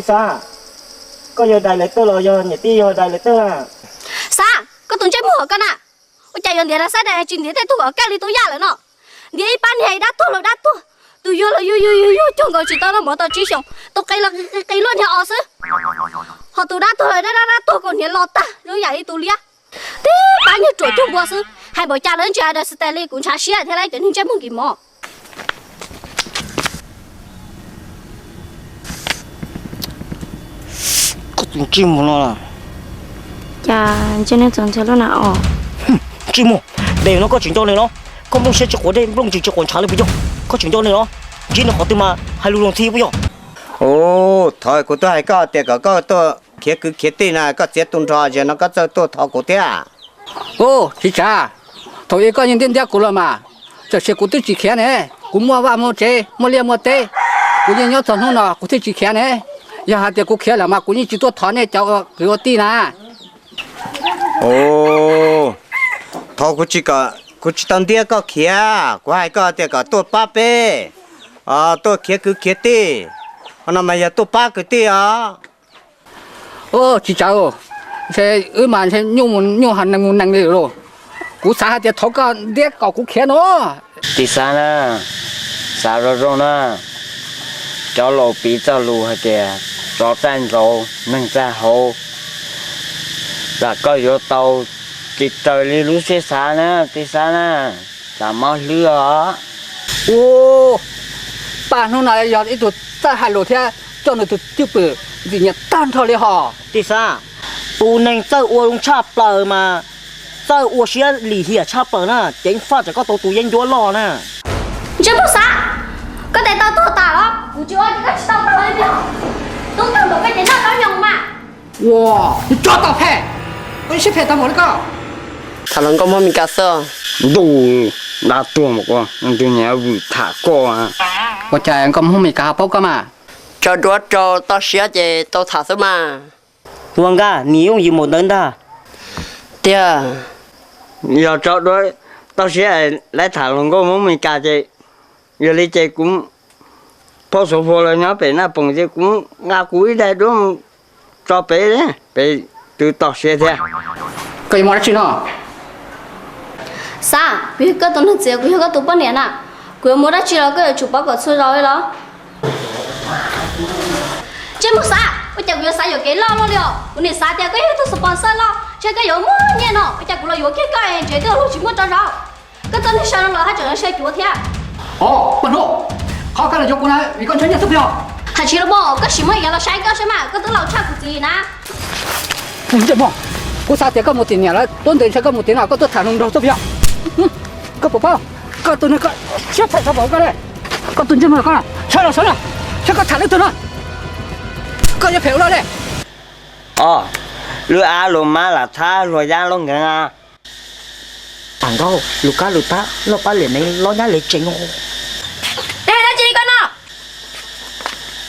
Xab, koj yog dais lawv tawg los yog niam tij yog dais lawv tawg na? Xab, koj tus ntsej muag koj na, ua cas yuav ntiav dais xab dais tsis ntiav tej tug kom kaj li tub yaj lawm no? Ntiav ib pab niag dab tuag los dab tuag, tus yuag los yuag yuag yuag cuag nkaus tsis tau noj mov tau tsib xyoos, tus qis los qis qis luaj niag os xwb. Ho tus dab tuag los dab dab dab tuag kaus hniav los tag zoo yam li tus liab. Tib pab niag ruam cuag npua xwb, hais npaum cas lawv ntsia dais xab dais li kuv ntshav siab thiab lauj cov niag ntsej muag nkis mov. Koj tus ntsej muag no, cas ntsej neeg txaus ntshai lub na os. Ntsej muag, dais no koj tseem nco nws los? Koj nplooj siab tsis quav dej, nplooj ntsis tsis quav ntshav li puas yog? Koj tseem nco nws los? Ntsib nws qhov twg mas hais lus luag ntxhi puas yog? Ua, thov kuv twb hais koj tias kom koj tuaj khiav kwv khiav tij na, koj txiav tu nrho, zaum no koj txawj tuaj thov kuv thiab. Ua, tsis tsav, thaum ub koj yeej ntiab ntiab kuv los mas, tab sis kuv twb tsis khiav ne. Kuv muaj vaj muaj tsev, muaj liaj muaj teb, kuv yeej nyob txog hnub no kuv thiaj tsis khiav ne. Yog hais tias kuv khiav lawm mas kuv yeej tsis tuaj thov nej cov kwv ua tij na. Ua, thov kuv tsis, kuv tsis tau ntiab koj khiav, kuv hais koj tias kom tuaj pab peb, tuaj khiav kwv khiav tij, no mas yog tuaj pab kwv tij os. Ua, tsis tsav, ntshe wb mas ntshe nyuj mus nyuj, nees mus nees li lauj. Kuv xav hais tias thov koj ntiab kom kuv khiav no. Tij Xab na, xav zoo zoo na, cov laus piv txoj lus hais tias tsov txaj ntxauv, neeg txaj hauv, tsam koj yuav tau tsis raws li lub siab xav na, Tij Xab na, tsam mob hlwb os. Ua, paj hnub no yog ib tug txawj hais lus thiab coj nws tus cwj pwm ntxim nyiam tag nrho li hos. Tij Xab, tus neeg txawj ua zoo tshaj plaws mas txawj ua siab lim hiam tshaj plaws na, ceev faj tsam koj tau tus yeeb ncuab loj na. Ntsej muag Xab, koj tes tau tuag tas los? Kuv tsis ua ces koj tsis tau tuag li os. Tub kawg nkaus koj ces noj zaub nyoos mas. Ua, tus tsov tau phem, koj siab phem tau npaum li koj. Tham hluas nkauj Hmoob Mes Kas xwb. Ntuj, dab tuag mas koj, ntuj niam vwm tham koj. Ua cas nkauj Hmoob Mes Kas ho paub koj mas? Tso duab rau toj siab ces tau tham xwb mas. Hluas nkauj, nws yooj yim npaum ntawd ntag. Tiag. Yog tso duab toj siab lawv tham hluas nkauj Hmoob Mes Kas ces, yog li ces kuv phauj Xov Phuam los nyob pem Naj Poos ces kuv nqa kuv ib daim duab mus tso pem, pem twb toj siab thiab. Koj yuav muaj dab tsi no? Xab, kuv yog koj tus neeg txiv, kuv yog koj tus poj niam na, kuv yuav muaj dab tsi los koj yuav tsum paub kom txhua zaus li los? Ntsej muag Xab, ua cas kuv yuav xav yuam kev loj loj li os? Kuv nim xav tias koj yog ib tug sponsor loj, ntshe koj yuav muaj nyiaj no, ua cas kuv los yuav kiag koj es ntshe twb luag tsis muaj tso zaum. Koj txoj neeg sai no los haj tseem yog sai cuav thiab. Os, poj hnub, qhov koj los yuav kuv na vim koj ntshaw nyiaj xwb puas yog? Hais tsis los mas, koj sim muab iav los saib koj saib mas, koj twb laus tshaj kuv txiv na. Ntsej muag, kuv xav tias koj mus tim niam lawv tuab ntws, ntshe koj mus tim no koj tuaj tham hluas nraug xwb puas yog? Koj puas paub, koj tus neeg koj siab phem tau npaum koj li. Koj tus ntsej muag koj, sawv los sawv los, saib koj tham leej twg no. Koj yuav phem ua luaj li. Os, lub ab lub mab lam thab luag yab lub nkeeg a. Am nkauj, lus kab lus tab loj pab liam neeg loj nyab li tseem. Nej hais dab tsi li koj no?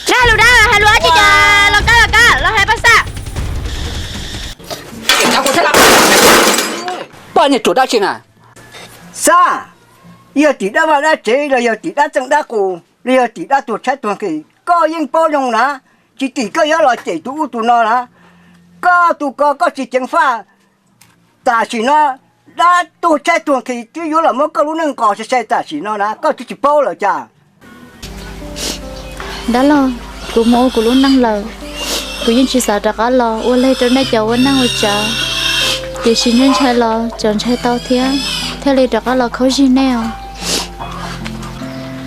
Nej hais lus dab hais lus dab tsi cas los kab los kab los hais pab Xab. Poj niam ruam dab tsi na? Xab, yog tim dab vaj dab tsev los yog tim dab txeej dab qus los yog tim dab tuag tshaib tuag nqhis koj yeej paub zoo na. Tsis tim koj yuav los cem tus ub tus no na. Koj tus ko koj tsis ceev faj. Tam sim no dab tuag tshaib tuag nqhis twb yuav los muab koj lub neej nqos sai sai tam sim no na, koj twb tsis paub lawm cas? Dab laug, kuv mus ua kuv lub neej lawm, kuv yeej tsis xav rov qab los ua lag rau nej cov ua neej ua tsav, tiam sis nej ntshai los tseem ntshai tau thiab, thiaj li rov qab los khaub zig nej os.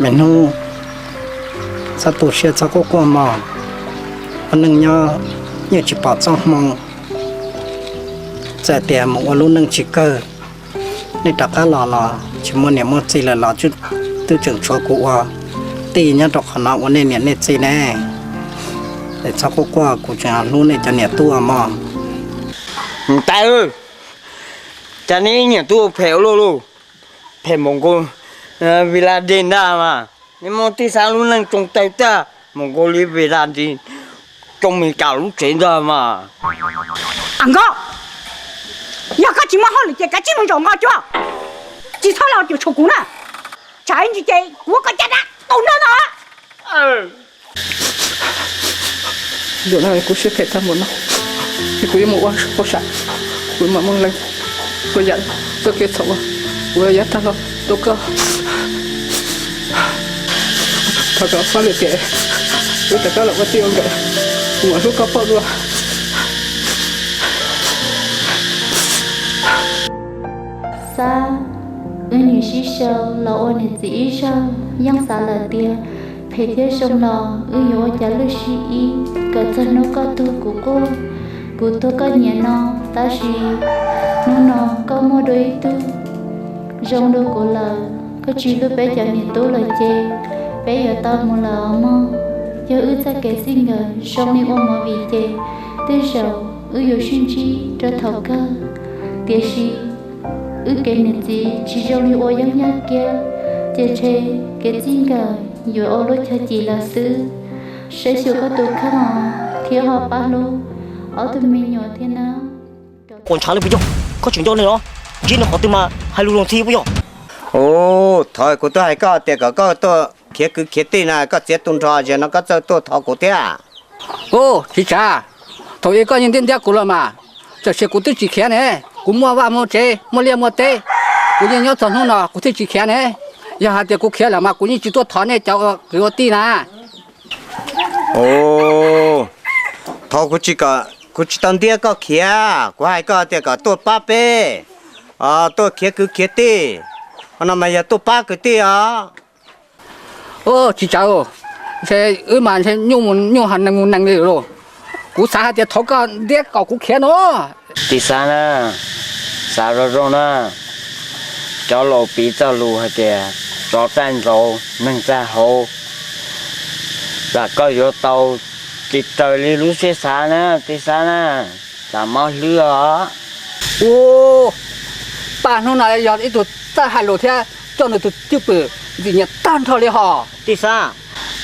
Me hnub, txhob tu siab txhob quaj quaj mog, ua neej nyob yeej tsis pom txoj hmoo. Txawm tias mus ua lub neej tsis kawg, nej rov qab los los tsis muaj niam muaj txiv lawm los twb tseem tshuav kuv ua tij nyob rau qhov no ua nej niam nej txiv ne. Es txhob quaj quaj, kuv tseem hlub nej cov niam tub mog. Tais, cas nej niam tub phem ua luaj li, phem npaum nkaus Bin Laden ntag mas. Nej muab Tij Xab lub neej tsoo tawg tag npaum nkaus li Bin Laden tsoo Mes Kas lub tsev ntag mas. Am nkauj, yog koj tsis muaj hauj lwm ces kav tsij mus zaum nqos cuab, tsis txhob los cuam tshuam kuv na. Tsam ib ntsis ces kuv muab koj caj dab tau nrog no. Zaum no kuv siab phem tag npaum no, es kuv yuav mus ua poj sam, kuv mam muaj leej ua yam txoj kev txhaum uas kuv yav tag los rau koj. Thov koj faj lwm tiam, wb rov qab los ua txij ua nkawm, kuv mam hlub koj pauj dua. Xav, wb niam sib sau los ua niam txiv ib zaug, yeej xav lawm tias phem thiab zoo los wb yuav ua cas lwj sib ib kom txog hnub koj tuag kuv quaj, kuv tuag koj nyiam no. Tab sis hnub no koj muaj dua ib tug zoo dua kuv lawm, koj tsis hlub peb cov niam tub lawm ces peb yuav tau mus lawm os mog. Yog wb txoj kev txij nkawm zoo li ua movie ces tej zaum wb yuav sib ntsib rau thaum kawg. Tiam sis wb kev niam txiv tsis zoo li ua yeeb yaj kiab, ces ntshe kev txij nkawm yuav ua lub chaw cim lawm xwb. Saib xyuas koj tus kheej os thiab ho pab hlub ob tug me nyuam thiab nawb. Ua ntshav li puas yog? Koj tseem nco nws los? Ntsib nws qhov twg mas hais lus luag ntxhi puas yog? Ua, thov kuv twb hais koj tias kom koj tuaj khiav kwv khiav tij na, koj txiav tu nrho, zaum no koj txawj tuaj thov kuv thiab. Ua, tsis tsav, thaum ub koj yeej ntiab ntiab kuv los mas, tab sis kuv twb tsis khiav ne. Kuv muaj vaj muaj tsev, muaj liaj muaj teb, kuv yeej nyob txog hnub no kuv thiaj tsis khiav ne. Yog hais tias kuv khiav lawm mas kuv yeej tsis tuaj thov nej cov kwv ua tij na. Ua, thov kuv tsis, kuv tsis tau ntiab koj khiav, kuv hais koj tias kom tuaj pab peb, tuaj khiav kwv khiav tij, no mas yog tuaj pab kwv tij os. Ua, tsis tsav, ntshe wb mas ntshe nyuj mus nyuj, nees mus nees li lauj. Kuv xav hais tias thov koj ntiab kom kuv khiav no. Tij Xab na, xav zoo zoo na, cov laus piv txoj lus hais tias tsov txaj ntxaug, neeg txaj hauv, tsam koj yuav tau tsis raws li lub siab xav na, tij Xab na, tsam mob hlwb os. Ua, paj hnub no yog ib tug txawj hais lus thiab coj nws tus cwj pwm ntxim nyiam tag nrho li hos. Tij Xab,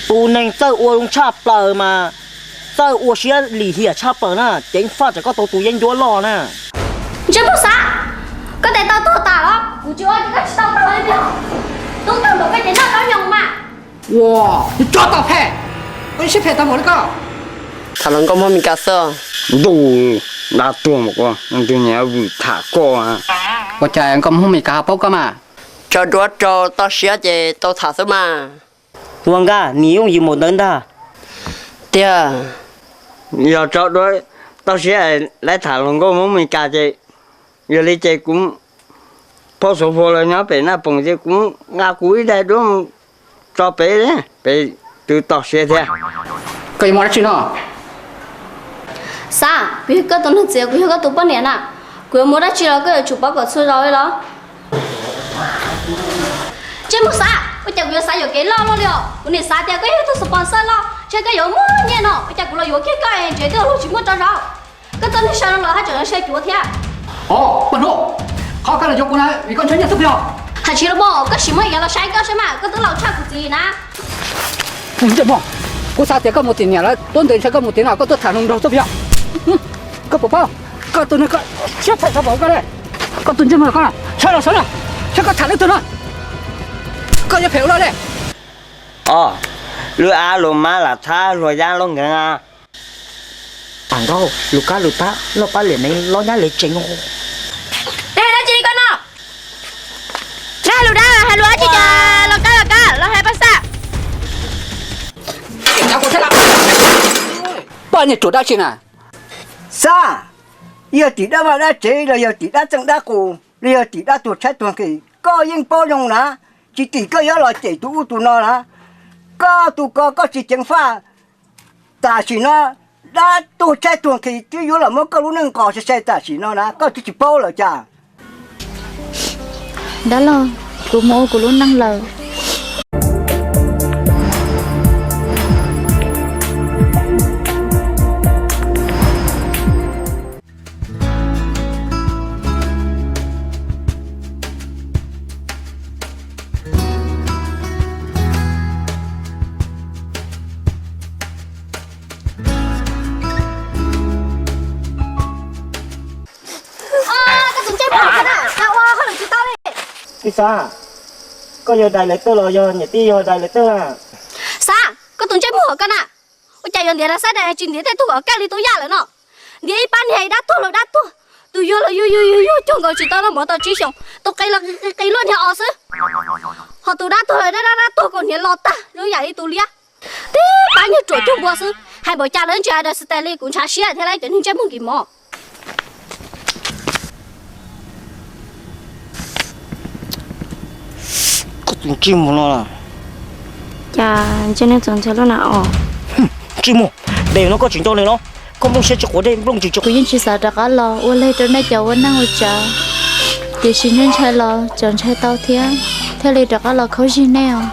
tus neeg txawj ua zoo tshaj plaws mas txawj ua siab lim hiam tshaj plaws na, ceev faj tsam koj tau tus yeeb ncuab loj na. Ntsej muag Xab, koj tes tau tuag tas los? Kuv tsis ua ces koj tsis tau tuag li tiag. Tub tag npaum koj ces noj zaub nyoos mas. Ua, tus tsov tom phem, koj siab phem tag npaum li koj. Tham hluas nkauj Hmoob Mes Kas xwb. Ntuj, dab tuag mas, tus niag vwm tham koj. Ua cas nkauj Hmoob Mes Kas ho paub koj mas? Tso duab rau toj siab ces tau tham xwb mas. Ua nkaj, nws yooj yim npaum ntawd ntag. Tiag. Yog tso duab toj siab lawv tham hluas nkauj Hmoob Mes Kas ces, yog li ces kuv phauj Xuv Phuas los nyob pem Naj Poos ces kuv nqa kuv ib daim duab mus tso pem, pem tus toj siab thiab. Koj yuav muaj dab tsi no? Xav, kuv yog koj tus neeg txiv, kuv yog koj tus poj niam na. Kuv yuav muaj dab tsi los koj yuav tsum paub kom txhua zaus li los? Ntsej muag Xav, ua cas kuv yuav xav yuam kev loj luaj li os? Kuv nim xav tias koj yog tus sponsor loj, ntshe koj yuav muaj nyiaj no, ua cas kuv los yuav kiag koj es ntshe twb luag tsis muaj tso zau. Koj txoj neeg sawv rau lawm haj tseem yuav sawv cuav thiab. Os, poj hnub, qhov koj los yuav kuv na vim koj ntshaw nyiaj xwb puas yog? Hais tsis los mas, koj sim muab iav los saib koj saib mas, koj twb laus tshaj kuv txiv na. Ntsej muag, kuv xav tias koj mus tim niam lawv tuab ntws, ntshe koj mus tim no koj tuaj tham hluas nraug xwb puas yog? Koj puas paub, koj tus neeg koj siab phem tag npaum koj li. Koj tus ntsej muag koj, sawv los sawv los, saib koj tham leej twg no. Koj yuav phem ua luaj li. Os, lub ab lub mab lam thab luag yab lub nkeeg a. Am nkauj, lus kab lus tab loj pab liam neeg loj nyab li tseem. Dab tsi li koj no? Dab lus dab hais lus dab tsi cas los kab los kab los hais paj xaj. Poj niag ruam dab tsi na? Xab, yog tim dab vaj dab tsev los yog tim dab txeej dab qus los yog tim dab tuag tshaib tuag nqhis koj yeej paub zoo na. Tsis tim koj yuav los cem tus ub tus no na. Koj tus ko koj tsis ceev faj. Tam sim no dab tuag tshaib tuag nqhis twb yuav los muab koj lub neej nqos sai sai tam sim no na, koj twb tsis paub lawm cas? Dab laug, kuv mus ua kuv lub neej lawm. Koj tus ntsej muag koj na, ua hauj lwm tsis tau li. Tij Xab, koj yog dais lawv tawj los yog niam tij yog dais lawv tawj na? Xab, koj tus ntsej muag koj na, Ua cas yuav ntiav dab xab dab tsis ntiav tej tug kom kaj li tus Yaj lawm no? Ntiav ib pab niag dab tuag los dab tuag, tus yuag los yuag yuag yuag cuag nkaus tsis tau noj mov tau tsib xyoos, tus qis los qis qis luaj niag os xwb. Ho tus dab tuag los dab dab dab tuag kaus hniav los tag zoo yam li tus liab. Tib pab niag ruam cuag npua xwb, hais npaum cas lawv ntsia daws xwb tas li kuv ntshav siab thiab lawv cov niag ntsej muag nkis mov. Koj tus ntsej muag no, cas ntsej neeg txaus ntshai lub na os. Ntsej muag, de no koj tsis nco nws no, koj nplooj siab tsis quav dej nplooj tsis tso. Kuv yeej tsis xav rov qab los ua leg rau nej cov ua neej ua tsav, tiam sis ntshai ntshai los tseem ntshai tau thiab, thiaj li rov qab los khaub zig nej os.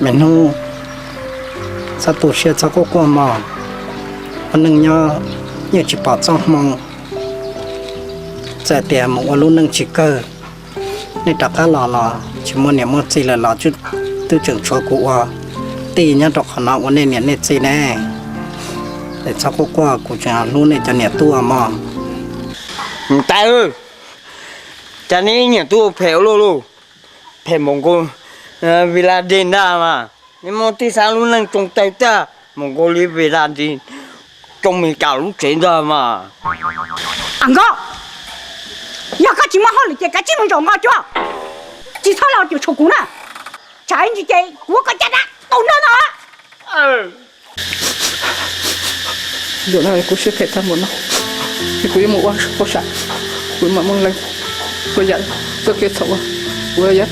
Me hnub, txhob tu siab txhob quaj quaj mog. Ua neej nyob yeej tsis pom txoj hmoo, txawm tias mus ua lub neej tsis kawg, nej rov qab los los tsis muaj niam muaj txiv lawm los twb tseem tshuav kuv ua tij nyob rau qhov no ua nej niam nej txiv ne. Es txhob quaj quaj, kuv tseem hlub nej cov niam tub mog. Tais, cas nej niam tub phem ua luaj luj, phem npaum nkaus Bin Laden ntag mas. Nej muaj tij xav lub neej tsoo tawg tag npaum nkaus li Bin Laden tsoo Meskas lub tsev ntag mas. Am Nkauj, yog koj tsis muaj hauj lwm ces kav tsij mus zaum nqos cuab, tsis txhob los cuam tshuam kuv na. Tsam ib ntsis ces kuv ua koj caj dab tau nrog no. Zaum no kuv siab phem tag npaum no, es kuv yuav mus ua poj sam, kuv mam mus lees ua yam txoj kev txhaum uas kuv yav